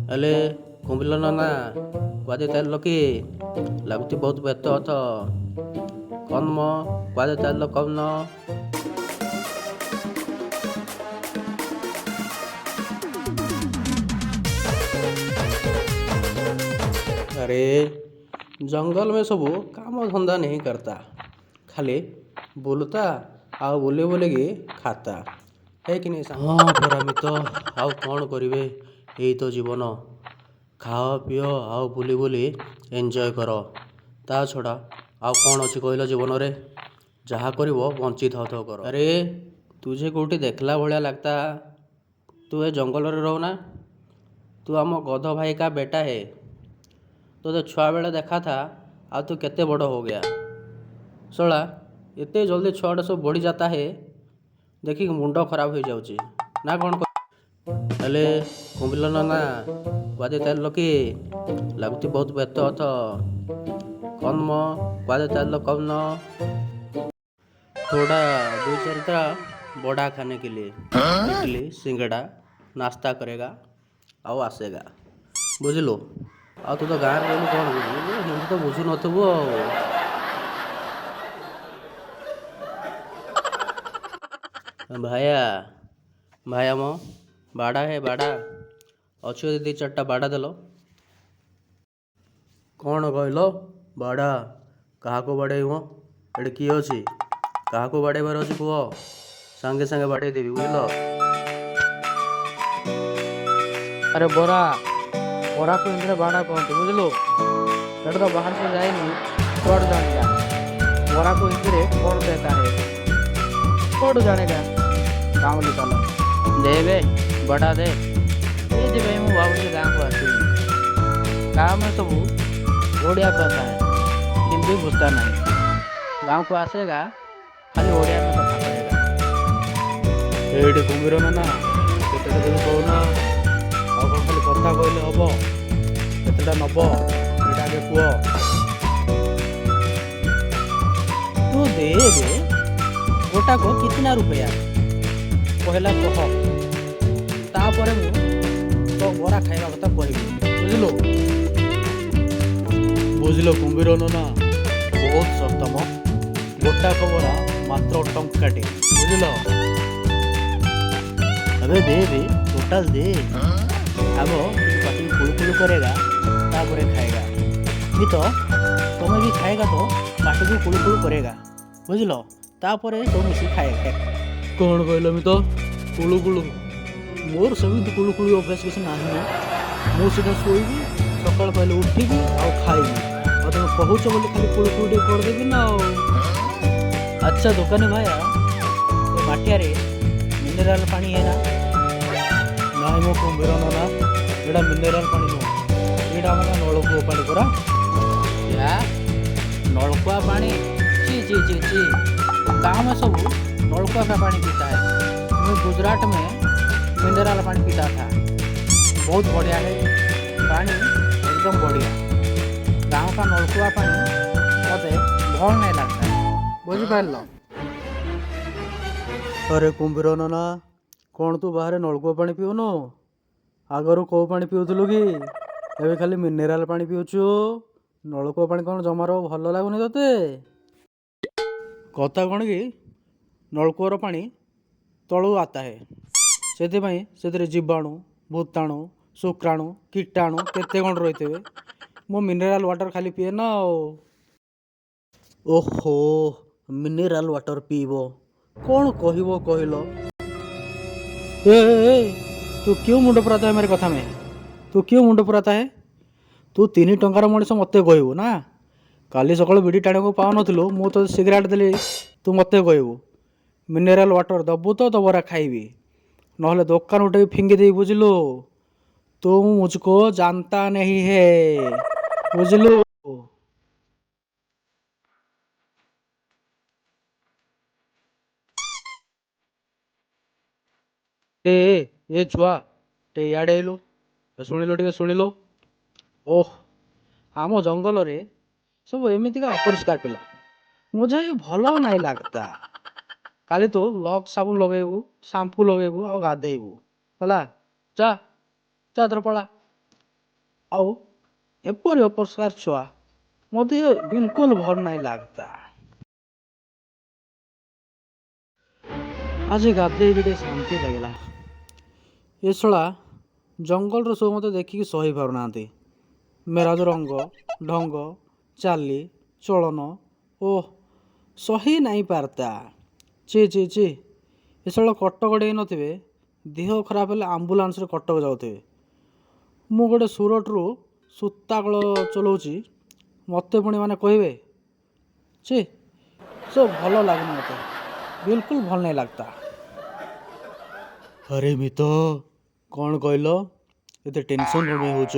ହେଲେ କୁମ୍ଭୀର ନନା କୁଆଡ଼େ ଚାଲିଲ କି? ଲାଗୁଛି ବହୁତ ବ୍ୟସ୍ତ ଅଛ। କଣ ମ, କୁଆଡ଼େ ଚାଲିଲ କହୁନ? अरे जंगल में ସବୁ କାମ ଧନ୍ଦା नहीं करता, ଖାଲି ବୁଲତା ଆଉ ବୁଲି ବୁଲିକି खाता है କି नहीं? ହଁ ପରା ମିତ, ଆଉ କ'ଣ କରିବେ, ଏଇ ତ ଜୀବନ। ଖାଅ ପିଅ ଆଉ ବୁଲି ବୁଲି ଏନ୍ଜୟ କର। ତା ଛଡ଼ା ଆଉ କ'ଣ ଅଛି କହିଲ ଜୀବନରେ? ଯାହା କରିବ ବଞ୍ଚି ଥାଉ ଥାଉ କର। ଆରେ ତୁଝେ କେଉଁଠି ଦେଖିଲା ଭଳିଆ ଲାଗତା। ତୁ ଏ ଜଙ୍ଗଲରେ ରହୁନା? ତୁ ଆମ ଗଧ ଭାଇ କା ବେଟା ହେ। ତୋତେ ଛୁଆବେଳେ ଦେଖା ଥା, ଆଉ ତୁ କେତେ ବଡ଼ हो गया। ଶଳା ଏତେ ଜଲ୍ଦି ଛୁଆଟା ସବୁ ବଢ଼ି जाता है, ଦେଖିକି ମୁଣ୍ଡ ଖରାପ ହେଇଯାଉଛି ନା କ'ଣ? ହେଲେ କୁମ୍ଭୀର ନନା କୁଆଡ଼େ ଚାଲିଲ କି? ଲାଗୁଛି ବହୁତ ବ୍ୟସ୍ତ ଅଛ। କଣ ମ, କୁଆଡ଼େ ଚାଲିଲ କହୁନ? थोड़ा दो चार बड़ा खाने के लिए इडली सिंगड़ा नाश्ता करेगा ଆଉ ଆସେଗା, ବୁଝିଲୁ? ଆଉ ତୁ ତ ଗାଁରେ ରହିଲୁ, କ'ଣ ବୁଝିବୁ? ହିନ୍ଦୀ ତ ବୁଝୁନଥିବୁ ଆଉ। ଭାୟା ଭାୟା, ମ ବାଡ଼ା ହେ ବାଡ଼ା ଅଛି ଯଦି ଦୁଇ ଚାରିଟା ବାଡ଼ା ଦେଲ। କ'ଣ କହିଲ? ବାଡ଼ା? କାହାକୁ ବାଡ଼େଇବ? ଏଠି କିଏ ଅଛି? କାହାକୁ ବାଡ଼େଇବାର ଅଛି କୁହ, ସାଙ୍ଗେ ସାଙ୍ଗେ ବାଡ଼େଇ ଦେବି, ବୁଝିଲ? ଆରେ ବରା, ବରାକୁ ହିନ୍ଦୀରେ ବାଡ଼ା କହନ୍ତି, ବୁଝିଲୁ? ସେଟା ତ ବାହାରକୁ ଯାଇନି, କୁଆଡ଼ୁ ଜାଣିଲା ବରାକୁ ହିନ୍ଦୀରେ कौन कहता है? କୁଆଡ଼ୁ ଜାଣେଗା ଗାଉଁଲି ବାଲା। ଦେ ବେ, ବଡ଼ା ଦେ। ଏଇଥିପାଇଁ ମୁଁ ଭାବୁଛି ଗାଁକୁ ଆସିବି। गाँव में ସବୁ ଓଡ଼ିଆ कहता है, हिंदी बुझता नहीं। गाँव को आसेगा, खाली ଓଡ଼ିଆ में କଥା करेगा। ଏଇଠି କୁମ୍ଭୀର ନନା, କେତେଟା ଦେବି କହୁନ? ଆଉ କ'ଣ ଖାଲି କଥା କହିଲେ ହବ? କେତେଟା ନବ ସେଇଟା ଆଗେ କୁହ। तू दे बे, गोटा को कितना रुपया पहला କହ, ତାପରେ ମୁଁ ତୋ ବରା ଖାଇବା କଥା କହିବି, ବୁଝିଲୁ? ବୁଝିଲ କୁମ୍ଭୀର ନନା, ବହୁତ ଶସ୍ତା ମ। ଗୋଟାକ ବରା ମାତ୍ର ଟଙ୍କାଟେ, ବୁଝିଲ? अबे दे बे, टोटल दे। ଆଗ ଟିକେ ପାଟିକୁ କୁଳୁ କୁଳୁ କରେଗା, ତାପରେ ଖାଏଗା। ମିତ, ତମେ ବି ଖାଏଗା ତ ପାଟିକୁ କୁଳୁ କୁଳୁ କରେଗା, ବୁଝିଲ? ତାପରେ ସବୁ ମିଶିକି ଖାଏଗା। କ'ଣ କହିଲ ମିତ? କୁଳୁ କୁଳୁ? ମୋର ସେମିତି କୁଳୁ କୁଳୁ ଅଭ୍ୟାସ କିଛି ନାହିଁ ମ। ମୁଁ ସିଧା ଶୋଇବି, ସକାଳ ପାଇଲେ ଉଠିବି ଆଉ ଖାଇବି। ଆଉ ତମେ କହୁଛ ବୋଲି ଖାଲି କୁଳୁ କୁଳୁ ଟିକେ କରିଦେବି ନା ଆଉ। अच्छा ଦୋକାନୀ ଭାୟା, ଏ ମାଠିଆରେ ମିନେରାଲ ପାଣି है ନା? ନାଇଁ ମୋ କୁମ୍ଭୀର ନନା, ଏଇଟା ମିନେରାଲ ପାଣି ନୁହଁ, ଏଇଟା ଆମ ଗାଁ ନଳକୂଅ ପାଣି ପରା। क्या? नलकुआ पानी? ची ची ची ची। गांव में सब नलकुआ का पानी पीता है। मैं गुजरात में मिनरल पानी पीता था, बहुत बढ़िया है पानी, एकदम बढ़िया। गांव का नलकुआ पानी ମତେ ଭଲ नहीं लगता है, ବୁଝିପାରିଲ? ଆରେ କୁମ୍ଭୀର ନନା, କ'ଣ ତୁ ବାହାରେ ନଳକୂଅ ପାଣି ପିଉନୁ? ଆଗରୁ କେଉଁ ପାଣି ପିଉଥିଲୁ କି? ଏବେ ଖାଲି ମିନେରାଲ ପାଣି ପିଉଛୁ। ନଳକୂଅ ପାଣି କ'ଣ ଜମାରୁ ଭଲ ଲାଗୁନି ତୋତେ? କଥା କ'ଣ କି, ନଳକୂଅର ପାଣି ତଳୁ आता है, ସେଥିପାଇଁ ସେଥିରେ ଜୀବାଣୁ, ଭୂତାଣୁ, ଶୁକ୍ରାଣୁ, କୀଟାଣୁ କେତେ କ'ଣ ରହିଥିବେ। ମୁଁ ମିନେରାଲ ୱାଟର ଖାଲି ପିଏ ନା ଆଉ। ଓହୋ, ମିନେରାଲ ୱାଟର ପିଇବ। କ'ଣ କହିବ କହିଲ? ए ए ए, तू क्यों मुंड पुराता है मेरे କଥା में? तू क्यों मुंड पुराता है? ତୁ 3 ଟଙ୍କାର ମଣିଷ, ମୋତେ କହିବୁ ନା? କାଲି ସକାଳୁ ବିଡ଼ି ଟାଣିବାକୁ ପାଉନଥିଲୁ, ମୁଁ ତୋତେ ସିଗାରେଟ୍ ଦେଲି, ତୁ ମୋତେ କହିବୁ? ମିନେରାଲ ୱାଟର ଦେବୁ ତ ତୋ ବରା ଖାଇବି, ନହେଲେ ଦୋକାନ ଉଠେଇ ଫିଙ୍ଗି ଦେବି, ବୁଝିଲୁ? तू मुझको जानता नहीं है, ବୁଝିଲୁ? ଏ ଏ ଏ ଛୁଆ, ଟିକେ ଇଆଡ଼େ ଆଇଲୁ। ଶୁଣିଲୁ, ଟିକେ ଶୁଣିଲୁ। ଓହ, ଆମ ଜଙ୍ଗଲରେ ସବୁ ଏମିତିକା ଅପରିଷ୍କାର ପିଲା, मुझे ଭଲ नहीं लगता। କାଲି ତୁ ଲକ୍ସ ସାବୁନ ଲଗେଇବୁ, ସାମ୍ପୁ ଲଗେଇବୁ ଆଉ ଗାଧେଇବୁ, ହେଲା? ଯା ଯା, ତୋର ପଳା। ଆଉ ଏପରି ଅପରିଷ୍କାର ଛୁଆ ମୋତେ ବିଲକୁଲ ଭଲ ନାଇଁ ଲାଗତା। ଆଜି ଗାଧେଇକି ଟିକେ ଶାନ୍ତି ଲାଗିଲା। ଏ ଶଳା ଜଙ୍ଗଲର ସବୁ ମୋତେ ଦେଖିକି ସହି ପାରୁନାହାନ୍ତି। ମେରା ଯୋଉ ରଙ୍ଗ ଢଙ୍ଗ ଚାଲି ଚଳନ, ଓହ, ସହି ନାଇଁ ପାରତା। ଛି ଛି ଛି। ଏ ଶଳା କଟକ ଡେଇଁ ନଥିବେ, ଦେହ ଖରାପ ହେଲେ ଆମ୍ବୁଲାନ୍ସରେ କଟକ ଯାଉଥିବେ। ମୁଁ ଗୋଟେ ସୁରଟରୁ ସୂତା କଳ ଚଲାଉଛି, ମୋତେ ପୁଣି ମାନେ କହିବେ। ଛି, ସେ ଭଲ ଲାଗୁନି ମୋତେ, ବିଲକୁଲ ଭଲ ନାଇଁ ଲାଗତା। ଆରେ ମିତ, କ'ଣ କହିଲ? ଏତେ ଟେନସନ୍ କ'ଣ ପାଇଁ ହେଉଛ?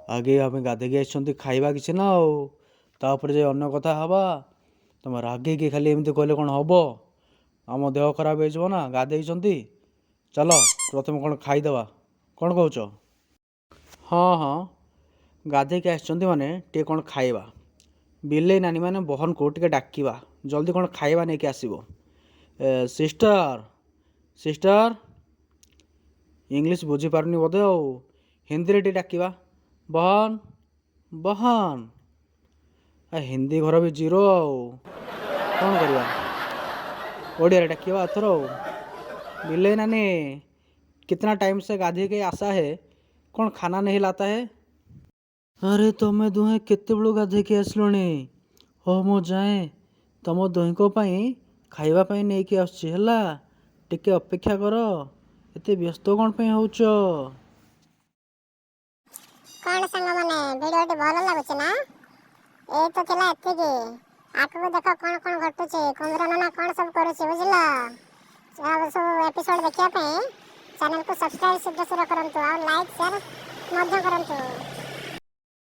ଆଗେ ଆମେ ଗାଧେଇକି ଆସିଛନ୍ତି, ଖାଇବା କିଛି ନା ଆଉ ତାପରେ ଯାଇ ଅନ୍ୟ କଥା ହେବା। ତମେ ରାଗିକି ଖାଲି ଏମିତି କହିଲେ କ'ଣ ହେବ? ଆମ ଦେହ ଖରାପ ହେଇଯିବ ନା। ଗାଧେଇଛନ୍ତି, ଚାଲ ପ୍ରଥମେ କ'ଣ ଖାଇଦେବା। କ'ଣ କହୁଛ? ହଁ ହଁ, ଗାଧେଇକି ଆସିଛନ୍ତି ମାନେ ଟିକେ କ'ଣ ଖାଇବା। ବିଲେଇ ନାନୀ ମାନେ ବହନକୁ ଟିକେ ଡାକିବା, ଜଲ୍ଦି କ'ଣ ଖାଇବା ନେଇକି ଆସିବ। ଏ ସିଷ୍ଟର, ସିଷ୍ଟର, ଇଂଲିଶ ବୁଝିପାରୁନି ବୋଧେ, ଆଉ ହିନ୍ଦୀରେ ଟିକେ ଡାକିବା। ବହନ, ବହନ। ଆ ହିନ୍ଦୀ ଘର ବି ଜିରୋ, ଆଉ କ'ଣ କରିବା? ଓଡ଼ିଆରେ ଡାକିବା ଏଥର। ଆଉ ବିଲେଇ ନାନୀ, कितना टाइम से गाधी के आसा है, कौन खाना नहीं लाता है? ଆରେ ତମେ ଦୁହେଁ କେତେବେଳୁ ଗାଧେଇକି ଆସିଲଣି? ହଉ, ମୁଁ ଯାଏଁ, ତମ ଦୁହିଁଙ୍କ ପାଇଁ ଖାଇବା ପାଇଁ ନେଇକି ଆସୁଛି। ହେଲା, ଟିକେ ଅପେକ୍ଷା କର। ଏତେ ବ୍ୟସ୍ତ କ'ଣ ପାଇଁ ହେଉଛ? କ'ଣ ସାଙ୍ଗମାନେ, ଭିଡ଼ିଓଟି ଭଲ ଲାଗୁଛି ନା? ଏଇ ତ ଥିଲା ଏତିକି। ଆଗକୁ ଦେଖ କ'ଣ କ'ଣ ଘଟୁଛି, କୁମ୍ଭୀର ନନା କ'ଣ ସବୁ କରୁଛି, ବୁଝିଲ? ଆଉ ସବୁ ଏପିସୋଡ଼ ଦେଖିବା ପାଇଁ ଚ୍ୟାନେଲକୁ ସବସ୍କ୍ରାଇବ୍ ଶୀଘ୍ର ଶୀଘ୍ର କରନ୍ତୁ ଆଉ ଲାଇକ୍ ସେୟାର ମଧ୍ୟ କରନ୍ତୁ।